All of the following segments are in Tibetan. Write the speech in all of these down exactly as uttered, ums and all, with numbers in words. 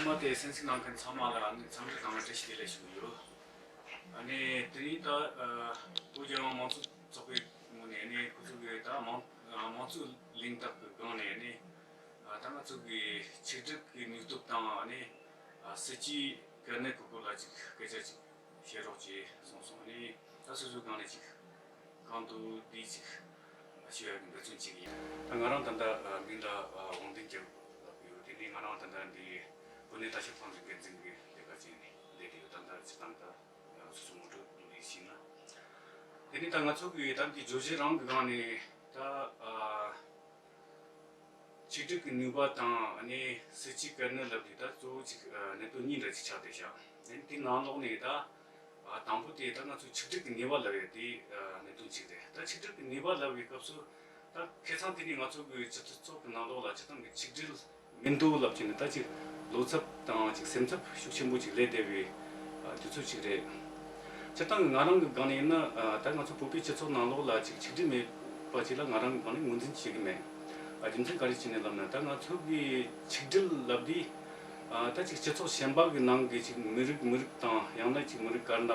མ་དེ་གསན་གཟིགས་གནང་མཁན་ཚང་མ་ལ་ཨ་ནི་འཚམས་འདྲི་དང་བཀྲ་ཤིས་བདེ་ལེགས་ཞུ་གི་ཡོད། ཨ་ནི་དེ་རིང་ད་ཨ་བོད་རྒྱལ་ཡོངས་མང་གཙོ་ཚོགས་པའི་ངོས་ནས་ཨ་ནི་ཁོ་ཚོ་གི་ད་མང་ཨ་མང་གཙོའི་གླེང་སྟེགས་ཀྱི་སྒང་ནས་ཨ་ནི་ཨ་ད་ང་ཚོ་གི་ཆིག་སྒྲིལ་གྱི་ནུས་སྟོབས་དང་ཨ་ནི་ཨ་སྲིད་ཇུས་གལ་གནད་ཀྱི་སྐོར་ལ་ཅིག་སྐད་ཆ་ཅིག་བཤད་རོགས་ཅེས་གསུངས་སོང་། ཨ་ནི་ད་སོ་སོའི་སྒང་ནས་ཅིག་གང་ཐུབ་དེ་ཅིག་ཞུ་ཡག་གི་འབད་བརྩོན་བྱེད་ཀྱི་ཡིན། ད་ང་རང་ད་ལྟ་ཨ་མིང་ལ་ཨ་དབང་ལྡན་སྐྱབས་ལབ་ཀྱི་ཡོད། དེ་ནས་ང་རང་ད་ལྟ་འདི་བོད་གནས་ལྟ་ཞིབ་ཁང་གི་འགན་འཛིན་གྱི་ལས་ཀ་བྱས་ནས་བསྡད་དེ་ཡོད། ད་ལྟ་སྤྱིར་བཏང་ད་སོ་སོ་ངོ་སྤྲོད་ལས་ཤིག་ན། དེ་ནས་ད་ང་ཚོ་གི་ད་འདི་བརྗོད་གཞི་རང་གི་སྒང་ནས་ད་ཨ་ཆིག་སྒྲིལ་གྱི་ནུས་པ་དང་ཨ་ནི་སྲིད་ཇུས་གལ་གནད་ལབ་དུས་ད་གཙོ་བོ་ཅིག་ཨ་གནད་དོན་གཉིས་འདྲ་ཅིག་ཆགས་བསྡད་ཤག། ཨ་ནི་དེའི་ནང་ལོགས་ནས་ད་ཨ་དང་པོ་དེ་ད་ང་ཚོ་ཆིག་སྒྲིལ་གྱི་ནུས་པ་ལབ་ཡ་དེ་ཨ་གནད་དོན་གཅིག་རེད། ད་ཆིག་སྒྲིལ་གྱི་ནུས་པ་ལབ་པའི་སྐབས་སུ་ད་ཁ་སང་དེ་ནས་ང་ཚོ་གི་སྤྱི་ཚོགས་ཀྱི་ནང་ལོགས་ལ་སྤྱིར་བཏང་གི་ཆིག་སྒྲིལ་མི་འདུག་ལབ་ཀྱི་ནི་ད་ཅིག་བློ་འཚབ་དང་ཅིག་སེམས་འཚབ་ཤུགས་ཆེན་པོ་ཅིག་སླེབས་བསྡད་པའི་ཨ་དུས་ཚོད་ཅིག་རེད། སྤྱིར་བཏང་གི་ང་རང་གི་སྒང་ནས་ཡིན་ན་ཨ་ད་ང་ཚོ་བོད་པའི་སྤྱི་ཚོགས་ནང་ལོགས་ལ་ཅིག་ཆིག་སྒྲིལ་མེད་པ་ཅིག་ལ་ང་རང་གི་སྒང་ནས་ངོས་འཛིན་བྱེད་ཀྱི་མེད། ཨ་རྒྱུ་མཚན་ག་རེ་བྱས་ནས་ལབ་ན་ད་ང་ཚོ་གི་ཆིག་སྒྲིལ་ལབ་དུས་ཨ་ད་ཅིག་སྤྱི་ཚོགས་གཞན་པ་གི་ནང་གི་ཅིག་མི་རིགས་མི་རིགས་དང་ཡང་ན་ཅིག་མི་རིགས་དཀར་ནག་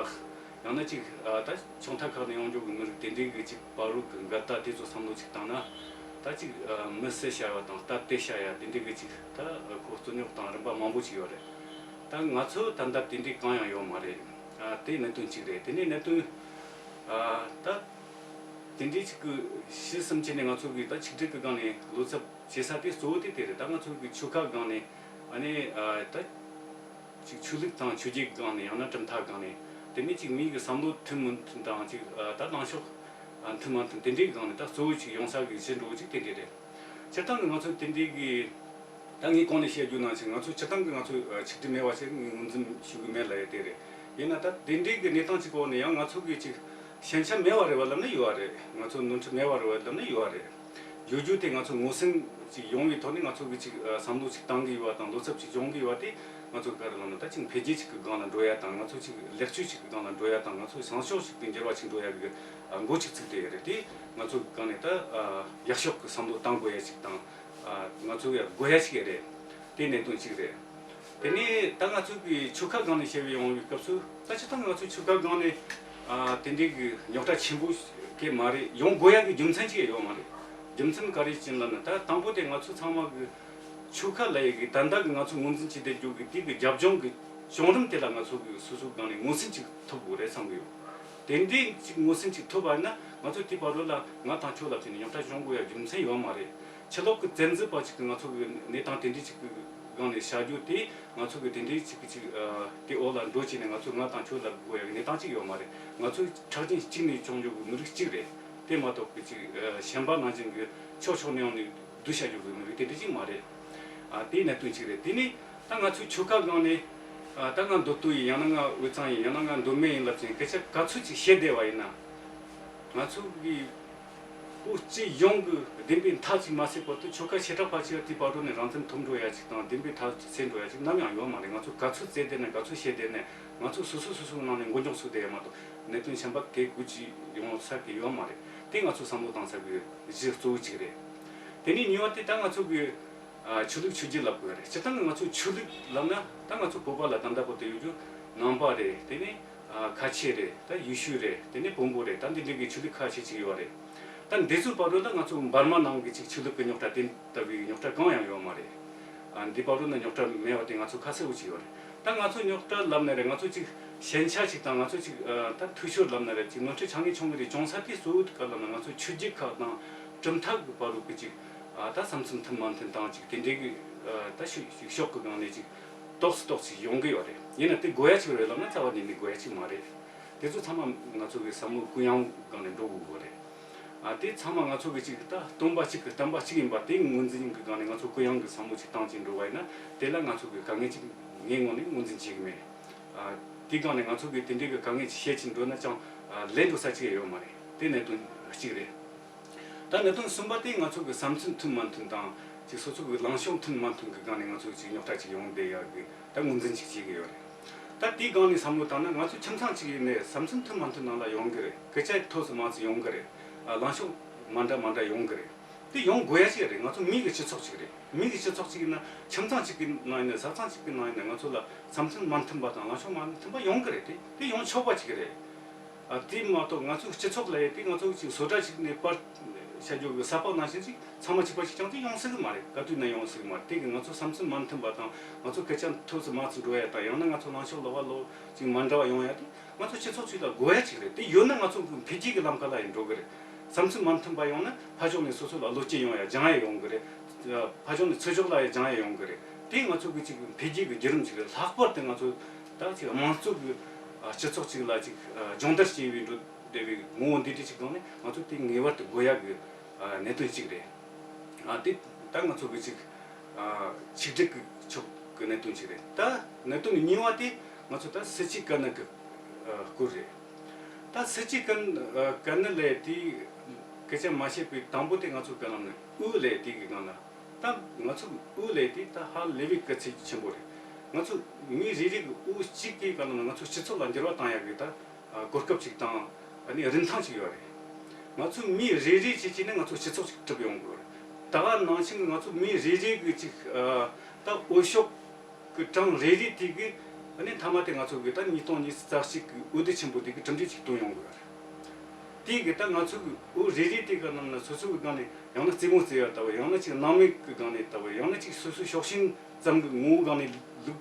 ཡང་ན་ཅིག་ཨ་ད་ཕྱོགས་མཐའ་ཁག་ནས་ཡོང་རྒྱུ་གི་མི་རིགས་དེ་འདྲའི་གི་ཅིག་བར་རུ་གི་འགལ་ཟླ་དེ་ཚོ་བསམ་བློ་ཅིག་བཏང་ན་ད་ཅིག་ཨ་མི་བསད་བྱ་བ་དང་རྟ་དེད་བྱ་ཡ་དེ་འདྲའི་གི་ཅིག་ད་ཁོ་རྩོད་རྙོག་དང་རིམ་པ་མང་པོ་ཅིག་ཡོད་རེད། ད་ང་ཚོ་ད་ལྟ་དེ་འདྲའི་གང་ཡང་ཡོད་མ་རེད། ཨ་དེ་གནད་དོན་གཅིག་རེད། དེ་ནས་གནད་དོན་ཨ་ད་དེ་འདྲའི་ཅིག་གི་ཤི་གསུམ་བྱས་ནས་ང་ཚོ་གི་ད་ཆིག་སྒྲིལ་གི་སྒང་ནས་བློ་འཚབ་བྱེད་ས་དེ་གཙོ་བོ་དེ་དེ་རེད། ད་ང་ཚོ་གི་ཆོལ་ཁ་སྒང་ནས་ཨ་ནི་ཨ་ད་ཅིག་ཆོས་ལུགས་དང་ཆོས་བརྒྱུད་སྒང་ནས་ཡང་ན་གྲུབ་མཐའ་སྒང་ནས་དེ་ནས་ཅིག་མི་གི་བསམ་བློ་མཐུན་མི་མཐུན་དང་ཅིག་ཨ་ད་ལངས་ཕྱོགས་ཨ་མཐུན་མ་མཐུན་དེ་འདྲའི་སྒང་ནས་ད་གཙོ་བོ་ཅིག་ཡོང་ས་གི་གཞི་འགྲོ་བོ་ཅིག་དེ་འདྲ་རེད། སྤྱིར་བཏང་གི་ང་ཚོ་དེ་འདྲའི་གི་ད་ངས་གོང་ནས་བཤད་རྒྱུ་ནང་བཞིན་ང་ཚོ་སྤྱིར་བཏང་གི་ང་ཚོ་ཨ་ཆིག་སྒྲིལ་མེད་པ་ཞིག་ངས་ངོས་འཛིན་ཞུ་གི་མེད་ལབ་ཡ་དེ་རེད། ཡིན་ན་ད་དེ་འདྲའི་གི་གནས་སྟངས་ཅིག་འོག་ནས་ཡང་ང་ཚོ་གི་ཅིག་ཞན་ཆ་མེད་པ་རེད་བ་ལབ་ན་ཡོད་པ་རེད། ང་ཚོ་ནོར་འཁྲུལ་མེད་པ་རེད་བ་ལབ་ན་ཡོད་པ་རེད། ཡོད་རྒྱུ་དེ་ང་ཚོ་ངོས་ཟིན་ཅིག་ཡོང་བའི་ཐོག་ནས་ང་ཚོ་གི་ཅིག་ཨ་བསམ་བློ་ཅིག་བཏང་གི་ཡོད་པ་དང་བློ་འཚབ་ཅིག་བྱུང་གི་ཡོད་པ་དེ་ང་ཚོ་ག་རེ་ལབ་ན་ད་ཅིག་འཕེལ་རྒྱས་ཅིག་གི་སྒང་ལ་འགྲོ་ཡ་དང་ང་ཚོ་ཅིག་ལེགས་བཅོས་ཅིག་གི་སྒང་ལ་འགྲོ་ཡ་དང་ང་ཚོ་བཟང་ཕྱོགས་ཤིག་ཏུ་འགྱུར་བ་ཅིག་འགྲོ་ཡ་གི་ཨ་འགོ་ཅིག་ཚུགས་བསྡད་ཡོད་རེད། དེ་ང་ཚོ་གི་སྒང་ནས་ད་ཨ་ཡག་ཕྱོགས་ཀྱི་བསམ་བློ་བཏང་དགོས་ཡ་ཅིག་དང་ཨ་ང་ཚོ་ཡ་དགོས་ཡ་ཅིག་ཡོད་རེད། དེ་གནད་དོན་གཅིག་རེད། དེ་ནས་ད་ང་ཚོ་གི་ཆོལ་ཁ་སྒང་ནས་བཤད་པའི་ཡོང་བའི་སྐབས་སུ་ད་སྤྱིར་བཏང་ང་ཚོའི་ཆོལ་ཁ་སྒང་ནས་ཨ་དེ་འདྲའི་གི་རྙོག་དྲ་ཆེན་པོ་གི་མ་རེད། ཡོང་དགོས་ཡ་གི་རྒྱུ་མཚན་ཅིག་ཡོད་མ་རེད། རྒྱུ་མཚན་ག་རེ་ཡིན་ལབ་ན་ད་དང་པོ་དེ་ང་ཚོ་ཚང་མ་གི་ཆོལ་ཁ་ལབ་ཡ་གི་ད་ལྟ་གི་ང་ཚོ་ངོས་འཛིན་བྱེད་བསྡད་རྒྱུ་གི་དེ་གི་རྒྱབ་ལྗོངས་གི་བྱུང་རིམ་དེ་ལ་ང་ཚོ་གི་སོ་སོ་སྒང་ནས་ངོས་ཟིན་ཅིག་ཐུབ་དགོས་རེད་བསམ་གི་ཡོད། དེ་འདྲའི་ཅིག་ངོས་ཟིན་ཅིག་ཐུབ་པ་ཡིན་ན་ང་ཚོ་དེ་བར་དུ་ལ་ང་དང་ཁྱོད་ལབ་བྱས་ནས་རྙོག་དྲ་བྱུང་དགོས་ཡ་རྒྱུ་མཚན་ཡོད་མ་རེད། ཕྱི་ལོགས་ཀྱི་བཙན་འཛུལ་པ་ཅིག་གིས་ང་ཚོ་གི་གནས་སྟངས་དེ་འདྲའི་ཅིག་གི་སྒང་ནས་བྱ་རྒྱུ་དེ་ང་ཚོ་གི་དེ་འདྲའི་ཅིག་གི་ཅིག་ཨ་དེ་འོག་ལ་འགྲོ་བྱས་ནས་ང་ཚོ་ང་དང་ཁྱོད་ལབ་དགོས་ཡ་གི་གནས་སྟངས་ཅིག་ཡོད་མ་རེད། ང་ཚོ་ཁྲག་རྒྱུན་གཅིག་ནས་བྱུང་རྒྱུ་གི་མི་རིགས་གཅིག་རེད། དེ་མ་གཏོགས་གི་ཅིག་ཨ་གཞན་པ་ནང་བཞིན་གི་ཕྱོགས་ཕྱོགས་ནས་ཡོང་ནས་སྡུད་བྱ་རྒྱུ་གི་མི་རིགས་དེ་འདྲ་ཅིག་མ་རེད། ཨ་དེ་གནད་དོན་གཅིག་རེད། དེ་ནས་ད་ང་ཚོའི་ཆོལ་ཁ་སྒང་ནས་ཨ་ད་ང་མདོ་སྟོད་ཡིན་ཡང་ན་ང་དབུས་གཙང་ཡིན་ཡང་ན་ང་མདོ་སྨད་ཡིན་ལབ་ཅིང་སྐད་ཆ་ག་ཚོད་ཅིག་བཤད་བསྡད་པ་ཡིན་ན་ང་ཚོ་གི་བོད་སྤྱི་ཡོངས་ཀྱི་བདེན་པའི་མཐའ་གཅིག་མ་ཟད་བར་དུ་ཆོལ་ཁ་བྱེ་བྲག་ཕལ་ཆེ་བ་དེའི་བར་དུ་ནས་རང་བཙན་ཐོབ་འགྲོ་ཡ་ཅིག་དང་བདེན་པའི་མཐའ་གཅིག་སེལ་འགྲོ་ཡ་ཅིག་ནམ་ཡང་ཡོད་མ་རེད། ང་ཚོ་ག་ཚོད་བཙལ་བསྡད་ནས་ག་ཚོད་བཤད་བསྡད་ནས་ང་ཚོ་སོ་སོ་སོ་སོའི་ནང་ནས་མགོ་འཇོག་ཚུགས་བསྡད་ཡ་མ་གཏོགས་གནད་དོན་གཞན་པ་གལ་དགོས་ཅིག་ཡོང་ས་གི་ཡོད་མ་རེད། དེ་ང་ཚོ་བསམ་བློ་བཏང་ས་གི་གཞི་གཙོ་བོ་གཅིག་རེད། དེ་ནས་གཉིས་པ་དེ་ད་ང་ཚོ་གི་ཨ་ཆོས་ལུགས་ཆོས་བརྒྱུད་ལབ་དགོས་རེད། སྤྱིར་བཏང་གི་ང་ཚོ་ཆོས་ལུགས་ལབ་ན་ད་ང་ཚོ་བོད་པ་ལ་ད་ལྟ་བར་དུ་ཡོད་རྒྱུ་ནང་པ་རེད། དེ་ནས་ཨ་ཁ་ཆེ་རེད། ད་ཡེ་ཤུ་རེད། དེ་ནས་བོན་པོ་རེད། ད་འདི་འདྲའི་གི་ཆོས་ལུགས་ཁ་ཤས་ཅིག་ཡོད་རེད། ད་འདི་ཚོའི་བར་དུ་ད་ང་ཚོ་འབར་མ་ནང་གི་ཅིག་ཆོས་ལུགས་ཀྱི་རྙོག་དྲ་དེ་ལྟ་བུའི་རྙོག་དྲ་གང་ཡང་ཡོད་མ་རེད། ཨ་འདི་བར་དུ་ན་རྙོག་དྲ་མེད་པ་དེ་ང་ཚོ་ཁ་གསལ་པོ་ཅིག་ཡོད་རེད། ད་ང་ཚོ་རྙོག་དྲ་ལབ་ན་རེད། ང་ཚོ་ཅིག་ཞན་ཆ་ཅིག་དང་ང་ཚོ་ཅིག་ཨ་ད་འཐུས་ཤོར་ལབ་ན་རེད། ཅིག་ནོར་འཁྲུལ་ཆགས་ངེས་བྱུང་གི་རེད། བྱུང་ས་དེ་གཙོ་བོ་ག་ལབ་ན་ང་ཚོ་ཆོས་བརྒྱུད་ཁག་དང་གྲུབ་མཐའ་གི་བར་དུ་གི་ཅིག་ཨ་ད་བསམ་ཚུལ་མཐུན་མ་མཐུན་དང་ཅིག་དེ་འདྲའི་གི་ཨ་ད་ཤུགས་ཤུགས་ཤུགས་ཤོག་གི་སྒང་ནས་ཅིག་ཏོག་ཙམ་ཏོག་ཙམ་ཡོང་གི་ཡོད་རེད། ཡིན་ན་དེ་དགོས་ཡ་ཅིག་རེད་ལབ་ན་རྩ་བ་ཉིད་ནས་དགོས་ཡ་ཅིག་མ་རེད། དེ་ཚོ་ཚང་མ་ང་ཚོ་གི་བསམ་བློ་གུ་ཡངས་སྒང་ནས་འགྲོ་དགོས་ཀྱི་རེད། ཨ་དེ་ཚང་མ་ང་ཚོ་གི་ཅིག་ད་སྟོན་པ་གཅིག་གི་བསྟན་པ་གཅིག་ཡིན་པ་དེ་ངོས་འཛིན་གི་སྒང་ནས་ང་ཚོ་གུ་ཡངས་གི་བསམ་བློ་ཅིག་བཏང་ཅིག་འགྲོ་བ་ཡིན་ན་དེ་ལ་ང་ཚོ་གི་དཀའ་ངལ་ཅིག་ངའི་ངོས་ནས་ངོས་འཛིན་བྱེད་གི་མེད། ཨ་དེ་སྒང་ནས་ང་ཚོ་གི་དེ་འདྲའི་གི་དཀའ་ངལ་ཅིག་བཤད་ཅིག་འགྲོ་ན་ཅང་ཨ་ལན་འགྲོ་ས་ཅིག་ཡོད་མ་རེད། དེ་གནད་དོན་གཅིག་རེད། ད་གནད་དོན་གསུམ་པ་དེ་ང་ཚོ་གི་བསམ་ཚུལ་མཐུན་མ་མཐུན་དང་ཅིག་སོ་སོ་གི་ལངས་ཕྱོགས་མཐུན་མ་མཐུན་གི་སྒང་ནས་ང་ཚོ་ཅིག་རྙོག་དྲ་ཅིག་ཡོང་བསྡད་ཡག་གི་ད་ངོས་འཛིན་ཅིག་བྱེད་གི་ཡོད་རེད། ད་དེའི་སྒང་ནས་བསམ་བློ་བཏང་ན་ང་ཚོ་ཁྱིམ་ཚང་གཅིག་ཡིན་ནའི་བསམ་ཚུལ་མཐུན་མ་མཐུན་ནང་ལ་ཡོང་གི་རེད། སྐད་ཆ་མཐོ་ཙམ་དམའ་ཙམ་ཡོང་གི་རེད། ཨ་ལངས་ཕྱོགས་མ་འདྲ་མ་འདྲ་ཡོང་གི་རེད། དེ་ཡོང་དགོས་ཡ་ཅིག་རེད། ང་ཚོ་མི་གི་སྤྱི་ཚོགས་ཅིག་རེད། མི་གི་སྤྱི་ཚོགས་ཅིག་ཡིན་ན་ཁྱིམ་ཚང་གཅིག་གི་ནང་ཡིན་ན་བཟའ་ཚང་གཅིག་གི་ནང་ཡིན་ན་ང་ཚོ་ལ་བསམ་ཚུལ་མ་མཐུན་པ་དང་ལངས་ཕྱོགས་མ་མཐུན་པ་ཡོང་གི་རེད། དེ་དེ་ཡོང་ཆོག་པ་ཅིག་རེད། ཨ་དེ་མ་གཏོགས་ང་ཚོའི་སྤྱི་ཚོགས་ལ་ཡ་དེ་ང་ཚོ་ཅིག་བཟོ་གྲྭ་ཞིག་ནས་པར་བྱ་རྒྱུ་གི་ས་ཕག་ནང་བཞིན་ཅིག་ཚང་མ་གཅིག་པ་གཅིག་རྐྱང་དེ་ཡོང་སྲིད་གི་མ་རེད། ག་དུས་ན་ཡོང་སྲིད་གི་མ་རེད། དེ་གི་ང་ཚོ་བསམ་ཚུལ་མ་མཐུན་པ་དང་ང་ཚོ་སྐད་ཆ་མཐོ་ཙམ་དམའ་ཙམ་འགྲོ་ཡ་དང་ཡང་ན་ང་ཚོ་ལངས་ཕྱོགས་ལོགས་ཀ་ལོགས་ཅིག་མ་འདྲ་བ་ཡོང་ཡ་དེ་ང་ཚོ་སྤྱི་ཚོགས་ཅིག་ལ་དགོས་ཡ་ཅིག་རེད། དེ་ཡོད་ན་ང་ཚོ་འཕེལ་རྒྱས་ཀྱི་ལམ་ཁ་ལ་ཡང་འགྲོ་གི་རེད། བསམ་ཚུལ་མ་མཐུན་པ་ཡོང་ན་ཕ་ཕྱོགས་ནས་སོ་སོ་ལ་བློ་སྐྱེད་ཡོང་ཡ་སྦྱང་ཡ་ཡོང་གི་རེད། ཕ་ཕྱོགས་ནས་ཚུར་ཕྱོགས་ལ་ཡ་སྦྱང་ཡ་ཡོང་གི་རེད། དེ་ང་ཚོ་གི་ཅིག་འཕེལ་རྒྱས་ཀྱི་བརྒྱུད་རིམ་ཅིག་རེད། ལྷག་པར་དུ་ང་ཚོ་ད་ཅིག་དམངས་གཙོ་གི་ཨ་སྤྱི་ཚོགས་ཅིག་ལ་ཅིག་ཨ་སྦྱོང་བརྡར་བྱས་པའི་འགྲོ་བསྡད་པའི་ངོ་བོ་འདི་འདྲ་ཅིག་སྒང་ནས་ང་ཚོ་དེ་ངེས་པར་དུ་དགོས་ཡ་གི་ཨ་གནད་དོན་ཅིག་རེད། ཨ་དེ་ད་ང་ཚོ་གི་ཅིག་ཨ་ཆིག་སྒྲིལ་གི་ཕྱོགས་གི་གནད་དོན་ཅིག་རེད། ད་གནད་དོན་གཉིས་པ་དེ་ང་ཚོ་ད་སྲིད་ཇུས་བཀའ་གནད་གི་ཨ་སྐོར་རེད། ད་སྲིད་ཇུས་བཀའ་ཨ་བཀའ་གནད་ལས་དེ་སྐད་ཆ་མ་བཤད་པའི་དང་པོ་དེ་ང་ཚོ་བཀའ་གནང་ནས་དབུ་ལས་དེ་གི་སྒང་ལ། ད་ང་ཚོ་དབུ་ལས་དེ་ད་ཧ་ལས་པའི་གལ་ཆེ་ཆེན་པོ་རེད། ང་ཚོ་མི་རེ་རེ་གི་དབུ་གཅིག་གི་སྒང་ལ་ང་ཚོ་སྤྱི་ཚོགས་ལ་འགྱུར་བ་བཏང་ཡག་གི་ད་གོ་སྐབས་ཅིག་དང་ཨ་ནི་རིན་ཐང་ཅིག་ཡོད་རེད། ང་ཚོ་མི་རེ་རེ་བྱས་བྱས་ནས་ང་ཚོ་སྤྱི་ཚོགས་ཅིག་གྲུབ་ཡོང་དགོས་རེད། ད་ག་ནང་བཞིན་གི་ང་ཚོ་མི་རེ་རེ་གི་ཅིག་ད་འོས་ཤོག་གི་གྲངས་རེ་རེ་དེ་གི་ཨ་ནི་མཐའ་མ་དེ་ང་ཚོ་གི་ད་ཉིས་སྟོང་ཉི་ཤུ་རྩ་གཅིག་གི་འོས་བསྡུ་ཆེན་པོ་དེ་གི་གྲུབ་འབྲས་ཅིག་སྟོན་ཡོང་དགོས་རེད། དེ་གི་ད་ང་ཚོ་གི་འོས་རེ་རེ་དེ་གི་ནང་ན་སོ་སོ་གི་སྒང་ནས་ཡང་ན་རྩེད་མོ་རྩེ་ཡ་ལྟ་བུ། ཡང་ན་ཅིག་སྣང་མེད་གི་སྒང་ནས་ལྟ་བུ། ཡང་ན་ཅིག་སོ་སོའི་ཕྱོགས་ཞེན་ཙམ་གི་ངོ་བོའི་སྒང་ནས་ལུག་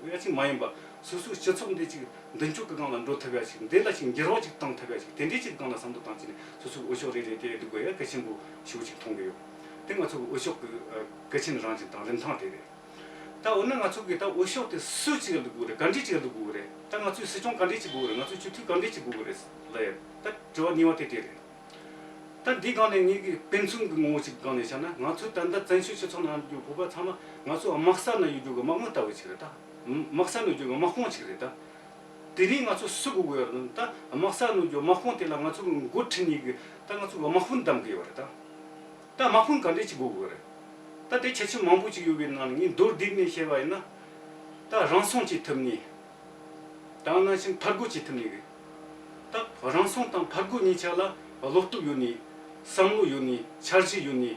ཡ་ཅིག་མ་ཡིན་པ། སོ་སོའི་སྤྱི་ཚོགས་འདི་ཅིག་མདུན་སྐྱོད་ཀྱི་སྒང་ལ་འགྲོ་ཐུབ་ཡ་ཅིག་འདི་ལ་ཅིག་འགྱུར་བ་ཅིག་བཏང་ཐུབ་ཡ་ཅིག་དེ་འདྲའི་ཅིག་སྒང་ལ་བསམ་བློ་བཏང་བྱས་ནས་སོ་སོའི་འོས་ཤོག་རེ་རེ་དེ་བླུག་དགོས་ཡ་གལ་ཆེན་པོ་ཞེ་པོ་ཅིག་མཐོང་གི་ཡོད། དེ་ང་ཚོ་གི་འོས་ཤོག་གི་གལ་ཆེན་རང་བཞིན་དང་རིན་ཐང་དེ་རེད། ད་འོ་ན་ང་ཚོ་གི་ད་འོས་ཤོག་དེ་སུ་གཅིག་ལ་བླུག་དགོས་རེད། ག་འདྲས་གཅིག་ལ་བླུག་དགོས་རེད། ད་ང་ཚོའི་སྲིད་སྐྱོང་ག་འདྲས་གཅིག་དགོས་རེད། ང་ཚོའི་སྤྱི་འཐུས་ག་འདྲས་གཅིག་དགོས་རེད་ལ་ཡ། ད་དྲི་བ་གཉིས་པ་དེ་དེ་རེད། ད་འདི་སྒང་ནས་ངེད་ཀྱི་དཔེ་མཚོན་གྱི་ངོ་བོ་གཅིག་སྒང་ནས་བཤད་ན། ང་ཚོ་ད་ལྟ་བཙན་བྱོལ་སྤྱི་ཚོགས་ནང་ཡོད་བོད་པ་ཚང་མ་ང་ཚོ་དམག་ས་ན་ཡོད་རྒྱུ་གི་དམག་མི་ལྟ་བུ་ཅིག་རེད། ད་དམག་ས་ན་ཡོད་རྒྱུ་གི་དམག་དཔུང་ཅིག་རེད། ད་དེ་རིང་ང་ཚོ་སུ་དགོས་དགོས་ཡོད་རེད། ད་དམག་ས་ན་ཡོད་རྒྱུ་དམག་དཔུང་དེ་ལ་ང་ཚོ་གི་འགོ་ཁྲིད་ནས་གི་ད་ང་ཚོ་གི་དམག་དཔོན་བདམས་གི་ཡོད་རེད། ད་ད་དམག་དཔོན་ག་འདྲས་ཅིག་དགོས་དགོས་རེད། ད་དེ་ཁྱད་ཆོས་མང་པོ་ཅིག་ཡོད་པའི་ནང་ནས་ངས་མདོར་བསྡུས་ནས་བཤད་པ་ཡིན་ན། ད་རང་སྲུང་བྱེད་ཐུབ་ནས། ད་ནང་བཞིན་ཕར་རྒོལ་བྱེད་ཐུབ་ནས་གི། ད་རང་སྲུང་དང་ཕར་རྒོལ་གཉིས་ཆ་ལ་བློ་སྟོབས་ཡོད་ནས། བསམ་བློ་ཡོད་ནས། འཆར་གཞི་ཡོད་ནས།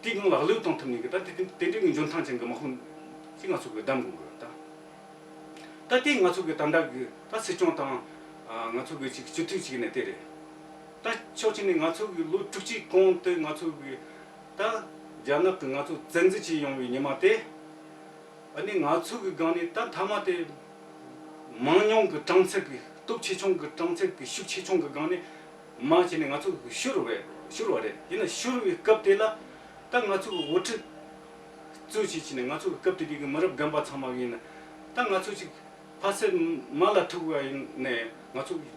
དེའི་སྒང་ལ་བློས་གཏོང་ཐུབ་ནས་གི། ད་དེ་དེ་འདྲའི་གི་འཇོན་ཐང་ཅན་གི་དམག་དཔོན་ཅིག་ང་ཚོ་གི་བདམས་དགོས་གི། ད་ད་དེ་ང་ཚོ་གི་ད་ལྟ་གི་ད་སྲིད་སྐྱོང་དང་ཨ་ང་ཚོ་གི་ཅིག་སྤྱི་འཐུས་ཅིག་ནས་དེ་རེད། ད་ཕྱོགས་གཅིག་ནས་ང་ཚོ་གི་ལོ་དྲུག་ཅུའི་གོང་དུ་ང་ཚོ་གི་ད་རྒྱ་ནག་གི་ང་ཚོ་བཙན་འཛུལ་བྱས་ཡོང་བའི་ཉི་མ་དེ། ཨ་ནི་ང་ཚོ་གི་སྒང་ནས་ད་མཐའ་མ་དེ་མང་ཉུང་གི་གྲངས་ཚད་ཀྱི་སྟོབས་ཆེ་ཆུང་གི་གྲངས་ཚད་ཀྱི་ཤུགས་ཆེ་ཆུང་གི་སྒང་ནས་མ་བྱས་ནས་ང་ཚོ་གི་ཤོར་བས་ཤོར་བ་རེད། ཡིན་ན་ཤོར་བའི་སྐབས་དེ་ལ་ད་ང་ཚོ་གི་དབུ་ཁྲིད་གཙོས་བྱས་བྱས་ནས་ང་ཚོ་གི་སྐབས་དེ་དུས་ཀྱི་མི་རབས་རྒན་པ་ཚང་མ་གི་ཡིན་ན་ད་ང་ཚོ་ཅིག་ཕ་སེ་མ་ལ་ཐུག་པ་ཡིན་ནས་ང་ཚོ་གི་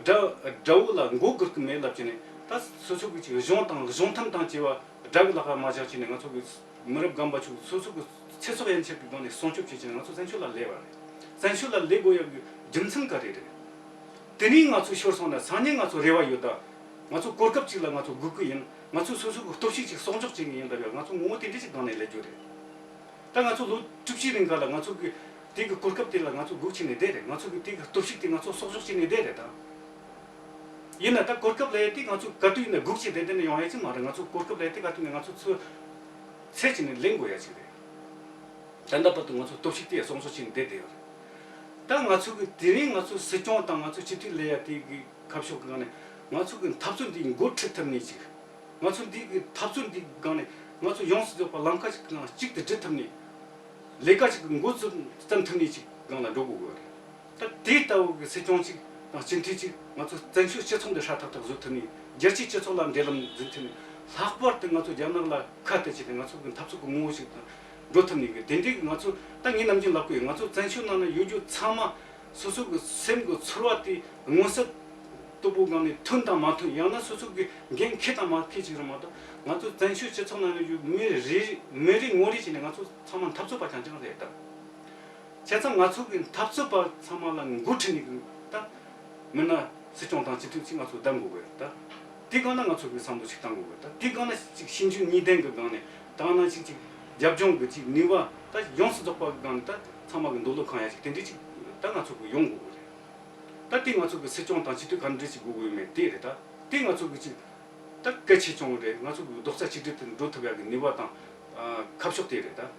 དགྲ་དགྲ་བོ་ལ་མགོ་སྒུར་གི་མེད་ལབ་བྱས་ནས་ད་སོ་སོ་གི་ཅིག་གཞུང་དང་གཞུང་ཐམ་དང་བཅས་པ་དགྲ་གི་ལག་པ་མ་བཞག་བྱས་ནས་ང་ཚོ་གི་མི་རབས་རྒན་པ་ཚོ་སོ་སོ་གི་ཚེ་སྲོག་ཡན་ཆད་ཀྱི་སྒང་ནས་སྲུང་སྐྱོབ་བྱེད་ཀྱི་ནས་ང་ཚོ་བཙན་བྱོལ་ལ་སླེབས་པ་རེད། བཙན་བྱོལ་ལ་སླེབས་དགོས་ཡག་གི་རྒྱུ་མཚན་ག་རེ་རེད། དེ་རིང་ང་ཚོ་ཤོར་སོང་ན་སང་ཉིན་ང་ཚོ་རེ་བ་ཡོད་ད། ང་ཚོ་གོ་སྐབས་གཅིག་ལ་ང་ཚོ་སྒུག་གི་ཡིན། ང་ཚོ་སོ་སོ་གི་སྟོབས་ཤུགས་ཅིག་གསོག་འཇོག་བྱེད་ཀྱི་ཡིན་ལབ་ཡག་ང་ཚོ་ངོ་བོ་དེ་འདྲ་ཅིག་སྒང་ནས་སླེབས་རྒྱུ་རེད། ད་ང་ཚོ་ལོ་དྲུག་ཅུའི་རིང་ག་ལ་ང་ཚོ་གི་དེ་གི་གོ་སྐབས་དེ་ལ་ང་ཚོ་སྒུག་བྱས་ནས་བསྡད་རེད། ང་ཚོ་གི་དེ་གི་སྟོབས་ཤུགས་དེ་ང་ཚོ་གསོག་འཇོག་བྱས་ནས་བསྡད་རེད་ད། ཡིན་ན་ད་གོ་སྐབས་ལ་ཡ་དེ་ང་ཚོ་ག་དུས་ཡིན་ན་སྒུག་བྱས་བསྡད་བསྡད་ནས་ཡོང་ཡ་ཅིག་མ་རེད། ང་ཚོ་གོ་སྐབས་ལ་ཡ་དེ་ག་དུས་ནས་ང་ཚོ་ཚོ་ཚད་ཅིག་ནས་ལེན་དགོས་ཡ་ཅིག་རེད། ད་ལྟ་བར་དུ་ང་ཚོ་སྟོབས་ཤུགས་དེ་ཡ་གསོག་འཇོག་བྱས་ནས་བསྡད་བསྡད་ཡོད་རེད། ད་ང་ཚོ་གི་དེ་རིང་ང་ཚོ་སྲིད་སྐྱོང་དང་ང་ཚོ་སྤྱི་འཐུས་ལ་ཡ་དེ་གི་ཁ་ཕྱོགས་གི་ནས་ང་ཚོ་གི་འཐབ་རྩོད་འདི་འགོ་ཁྲིད་ཐུབ་ནས་ཅིག་ང་ཚོ་འདི་གི་འཐབ་རྩོད་འདི་སྒང་ནས་ང་ཚོ་ཡོངས་སུ་རྫོགས་པ་ལམ་ཁ་ཅིག་གང་གཅིག་ཏུ་སྒྲིལ་ཐུབ་ནས། ལས་ཀ་ཅིག་གི་འགོ་བརྩམས་ཐུབ་ནས་ཅིག་སྒང་ལ་འགྲོ་དགོས་ཀྱི་རེད། ད་དེ་ལྟ་བུ་གི་སྲིད་སྐྱོང་ཅིག་དང་སྤྱི་འཐུས་ཅིག་ང་ཚོ་བཙན་བྱོལ་སྤྱི་ཚོགས་འདི་ཧྲ་ཐག་ཐག་བཟོ་ཐུབ་ནས། རྒྱལ་སྤྱིའི་སྤྱི་ཚོགས་ལ་འབྲེལ་ལམ་འཛིན་ཐུབ་ནས། ལྷག་པར་དུ་ང་ཚོ་རྒྱ་ནག་ལ་ཁ་གཏད་བྱས་ཏེ་ང་ཚོ་གི་འཐབ་རྩོད་ཀྱི་ངོ་བོ་ཞིག་དང་འགྲོ་ཐུབ་ནས་གི། དེ་འདྲའི་གི་ང་ཚོ་ད་ངས་ནམ་རྒྱུན་ལབ་ཀྱི་ཡོད། ང་ཚོ་བཙན་བྱོལ་ནང་ན་ཡོད་རྒྱུ་ཚང་མ། སོ་སོ་གི་སེམས་ཀྱི་ཚོར་བ་དེ་མངོན་གསལ་དོད་པོ་སྒང་ནས་ཐོན་དང་མ་ཐོན། ཡང་ན་སོ་སོ་གི་འགན་འཁྱེར་དང་མ་འཁྱེར་ཅིག་རེད་མ་གཏོགས། ང་ཚོ་བཙན་བྱོལ་སྤྱི་ཚོགས་ནང་ནས་ཡོད་མི་རེ་མི་རེ་ངོ་རེ་བྱས་ནས་ང་ཚོ་ཚང་མ་འཐབ་རྩོད་པ་རྐྱང་རྐྱང་རེད་ད། བྱས་ཙང་ང་ཚོ་གི་འཐབ་རྩོད་པ་ཚང་མ་ལ་འགོ་ཁྲིད་ནས་གི་ད་མི་སྣ་སྲིད་སྐྱོང་དང་སྤྱི་འཐུས་ཅིག་ང་ཚོ་བདམས་དགོས་གི་རེད་ད། དེ་སྒང་ན་ང་ཚོ་གི་བསམ་བློ་ཞིག་བཏང་དགོས་གི་ད། དེ་སྒང་ན་ཅིག་ཤེས་འཇོན་གཉིས་ལྡན་གི་སྒང་ནས་ད་ང་ན་ཅིག་ཅིག་རྒྱབ་ལྗོངས་གི་ཅིག་ནུས་པ་ད་ཡོངས་སུ་རྫོགས་པ་གི་སྒང་ནས་ད་ཚང་མ་གི་འདོད་བློ་ཁེངས་ཡ་ཅིག་དེ་འདྲའི་ཅིག་ད་ང་ཚོ་གི་ཡོང་དགོས་གི་རེད། ད་དེ་ང་ཚོ་གི་སྲིད་སྐྱོང་དང་སྤྱི་འཐུས་ག་འདྲ་ཅིག་དགོས་གི་ཡོད་མེད་དེ་རེད་ད། དེ་ང་ཚོ་གི་ཅིག་ ད་གལ་ཆེ་ཆུང་རེད། ང་ཚོ་གི་རྡོག་རྩ་གཅིག་སྒྲིལ་དུ་འགྲོ་ཐུབ་ཡག་གི་ནུས་པ་དང་ཨ་ཁ་ཕྱོགས་དེ་རེད་ད།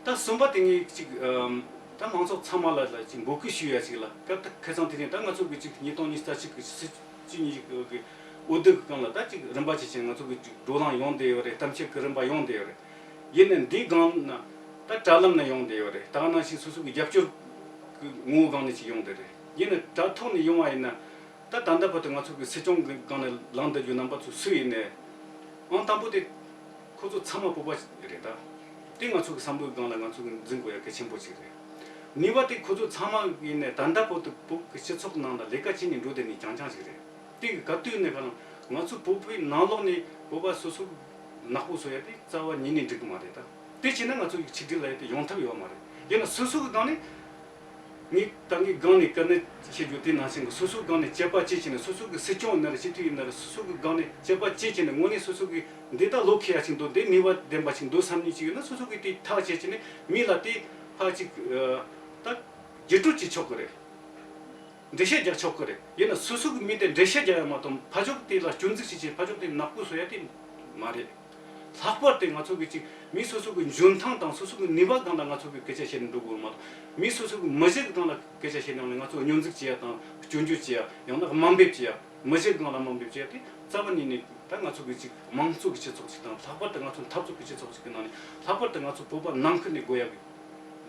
ད་གསུམ་པ་དེ་ངས་ཅིག་ཨམ་ད་མང་ཚོགས་ཚང་མ་ལ་ལ་ཅིག་འབོད་སྐུལ་ཞུ་ཡ་ཅིག་ལ་སྐབས་ད་ཁ་སང་དེ་རིང་ད་ང་ཚོ་གི་ཅིག་ཉིས་སྟོང་ཉི་ཤུ་རྩ་གཅིག་གི་སྲིད་སྤྱི་གཉིས་ཀྱི་འོས་བསྡུ་གི་སྒང་ལ་ད་ཅིག་རིམ་པ་ཇེ་ཆེ་ང་ཚོ་གི་ཅིག་བགྲོ་གླེང་ཡོང་བསྡད་ཡོད་རེད། གཏམ་བཤད་ཀྱི་རིམ་པ་ཡོང་བསྡད་ཡོད་རེད། ཡིན་ནའི་འདིའི་སྒང་ན་ད་དྲ་ལམ་ནས་ཡོང་བསྡད་ཡོད་རེད། ད་ག་ནང་བཞིན་སོ་སོ་གི་རྒྱབ་སྐྱོར་གི་ངོ་བོ་སྒང་ནས་ཅིག་ཡོང་བསྡད་རེད། ཡིན་ནའི་དྲ་ཐོག་ནས་ཡོང་བ་ཡིན་ན། ད་ད་ལྟ་བར་དུ་ང་ཚོ་གི་སྲིད་སྐྱོང་གི་སྒང་ནས་ལངས་བསྡད་རྒྱུ་རྣམ་པ་ཚོ་སུ་ཡིན་ནའི། ཨང་དང་པོ་དེ་ཁོ་ཚོ་ཚང་མ་བོད་པ་རེད་ད། དེ་ང་ཚོ་གི་བསམ་བློའི་སྒང་ལ་ང་ཚོ་གི་འཛིན་དགོས་ཡ་གལ་ཆེན་པོ་ཅིག་རེད། གཉིས་པ་དེ་ཁོ་ཚོ་ཚང་མ་ཡིན་ནའི་ད་ལྟ་བར་དུ་བོད་ཀྱི་སྤྱི་ཚོགས་ནང་ལ་ལས་ཀ་བྱེད་ནས་འགྲོ་བསྡད་ནི་རྐྱང་རྐྱང་ཞིག་རེད། དེ་གི་ག་དུས་ནས་ག་ལ་ང་ཚོ་བོད་པའི་ནང་ལོགས་ནས་བོད་པ་སོ་སོ་ནག་པོ་བཟོ་ཡ་དེ་རྩ་བ་ཉིད་ནས་འགྲིག་གི་མ་རེད་ད། དེ་བྱས་ན་ང་ཚོ་གི་ཆིག་སྒྲིལ་ལབ་ཡ་དེ་ཡོང་ཐབས་ཡོད་མ་རེད། ཡིན་ན་སོ་སོ་གི་སྒང་ནས། ངས་ད་ངའི་སྒང་ནས་བཀའ་མོལ་བྱེད་རྒྱུ་དེ་ནང་བཞིན་གྱི་སོ་སོའི་སྒང་ནས་དཔྱད་པ་བྱེད་བྱས་ནས་སོ་སོ་གི་སྲིད་སྐྱོང་ཡིན་ན་རེད། སྤྱི་འཐུས་ཡིན་ན་རེད། སོ་སོ་གི་སྒང་ནས་དཔྱད་པ་བྱེད་བྱས་ནས་དངོས་གནས་སོ་སོ་གི་འདི་ད་བློ་འཁེལ་ཡ་ཅིག་འདུག་འདི་ནུས་པ་ལྡན་པ་ཅིག་འདུག་བསམ་ནས་ཅིག་ཡོད་ན་སོ་སོ་གི་དེ་ཐག་བཅད་བྱས་ནས་མི་ལ་དེ་ཕར་ཅིག་ད་བརྒྱུད་སྤྲོད་བྱེད་ཆོག་གི་རེད། འགྲེལ་བཤད་རྒྱག་ཆོག་གི་རེད། ཡིན་ན་སོ་སོ་གི་མི་དེ་འགྲེལ་བཤད་རྒྱག་ཡ་མ་གཏོགས་ཕར་ཕྱོགས་དེ་ལ་སྐྱོན་འཛུགས་བྱེད་ཆེད་ཕར་ཕྱོགས་དེ་ནག་པོ་བཟོ་ཡ་དེ་མ་རེད། ལྷག་པར་དུ་ང་ཚོ་གི་ཅིག་མི་སོ་སོ་གི་འཇོན་ཐང་དང་སོ་སོ་གི་ནུས་པ་སྒང་ལ་ང་ཚོ་གི་སྐད་ཆ་བཤད་ནས་འགྲོ་དགོས་མ་གཏོགས་མི་སོ་སོ་གི་མི་གཞི་གི་སྒང་ལ་སྐད་ཆ་བཤད་ནས་ང་ཚོ་སྙོན་འཛུགས་བྱེད་ཡ་དང་སྐྱོན་བརྗོད་བྱེད་ཡ་ཡང་ན་དམའ་འབེབས་བྱེད་ཡ་མི་གཞི་གི་སྒང་ལ་དམའ་འབེབས་བྱེད་ཡ་དེ་རྩ་བ་ཉིད་ནས་ད་ང་ཚོ་གི་ཅིག་དམངས་གཙོ་གི་སྤྱི་ཚོགས་ཅིག་དང་ལྷག་པར་དུ་ང་ཚོ་འཐབ་རྩོད་ཀྱི་སྤྱི་ཚོགས་ཅིག་གི་ནང་ནས་ལྷག་པར་དུ་ང་ཚོ་བོད་པ་ནང་ཁུལ་ནས་དགོས་ཡ་གི་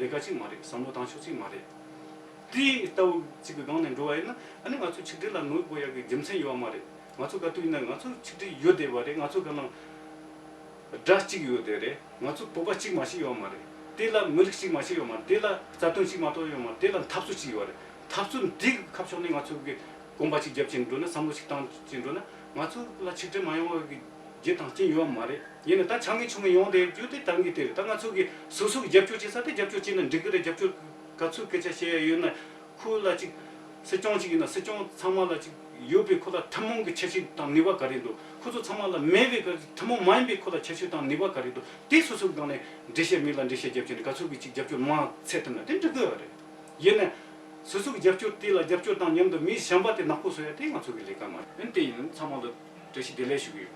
ལས་ཀ་ཅིག་མ་རེད། བསམ་བློ་བཏང་ཕྱོགས་ཅིག་མ་རེད། དེའི་ལྟ་བུ་གཅིག་གི་སྒང་ནས་འགྲོ་བ་ཡིན་ན་ཨ་ནི་ང་ཚོ་ཆིག་སྒྲིལ་ལ་གནོད་དགོས་ཡ་གི་རྒྱུ་མཚན་ཡོད་མ་རེད། ང་ཚོ་ག་དུས་ཡིན་ན་ང་ཚོ་ཆིག་སྒྲིལ་ཡོད་བསྡད་པ་རེད། ང་ཚོ་ག་ནང་དགྲ་གཅིག་ཡོད་བསྡད་རེད། ང་ཚོ་བོད་པ་གཅིག་མ་ཞིག་ཡོད་མ་རེད། དེ་ལ་མི་རིགས་གཅིག་མ་ཞིག་ཡོད་མ་རེད། དེ་ལ་རྩ་དོན་གཅིག་མ་གཏོགས་ཡོད་མ་རེད། དེ་ལ་འཐབ་རྩོད་གཅིག་ཡོད་རེད། འཐབ་རྩོད་འདི་གི་ཁ་ཕྱོགས་ནས་ང་ཚོ་གི་གོམ་པ་གཅིག་རྒྱབ་ཀྱིན་འགྲོ་ན་བསམ་བློ་གཅིག་བཏང་གཅིག་འགྲོ་ན་ང་ཚོ་ལ་ཆིག་སྒྲིལ་མ་ཡོང་བ་གི་རྒྱུ་དང་རྐྱེན་ཡོད་མ་རེད། ཡིན་ན་ད་ཆ་ངེས་ཆུང་ངེས་ཡོང་བསྡད་རྒྱུ་དེ་ད་ངས་དེ་རེད། ད་ང་ཚོ་གི་སོ་སོ་གི་རྒྱབ་སྐྱོར་བྱེད་ས་དེ་རྒྱབ་སྐྱོར་བྱེད་ན་འགྲིག་གི་རེད། རྒྱབ་སྐྱོར་ག་ཚོད་སྐད་ཆ་བཤད་ཡ་ཡོད་ན་ཁོ་ལ་ཅིག་སྲིད་སྐྱོང་ཅིག་ཡིན་ན་སྲིད་སྐྱོང་ཚང་མ་ལ་ཅིག་ཡོད་པའི་ཁོ་ལ་ཐུན་མོང་གི་ཁྱད་ཆོས་དང་ནུས་པ་ག་རེ་འདུག་ཁོ་ཚོ་ཚང་མ་ལ་མེད་པའི་ག་ཐུན་མོང་མ་ཡིན་པའི་ཁོ་ལ་ཁྱད་ཆོས་དང་ནུས་པ་ག་རེ་འདུག་དེ་སོ་སོའི་སྒང་ནས་འགྲེལ་བཤད་མི་ལ་འགྲེལ་བཤད་རྒྱབ་ཀྱི་ནས་ག་ཚོད་ཀྱི་ཅིག་རྒྱབ་སྐྱོར་མང་ཚད་ཐུབ་ན་དེ་འགྲིག་གི་ཡོད་རེད། ཡིན་ནས་སོ་སོ་གི་རྒྱབ་སྐྱོར་དེ་ལ་རྒྱབ་སྐྱོར་དང་མཉམ་དུ་མི་གཞན་པ་དེ་ནག་པོ་བཟོ་ཡ་དེ་ང་ཚོ་གི་ལས་ཀ་མ་རེད། དེ་ཡིན་ཚང་མ་ལ་བཀྲ་ཤིས་བདེ་ལེགས་ཞུ་གི་ཡོད།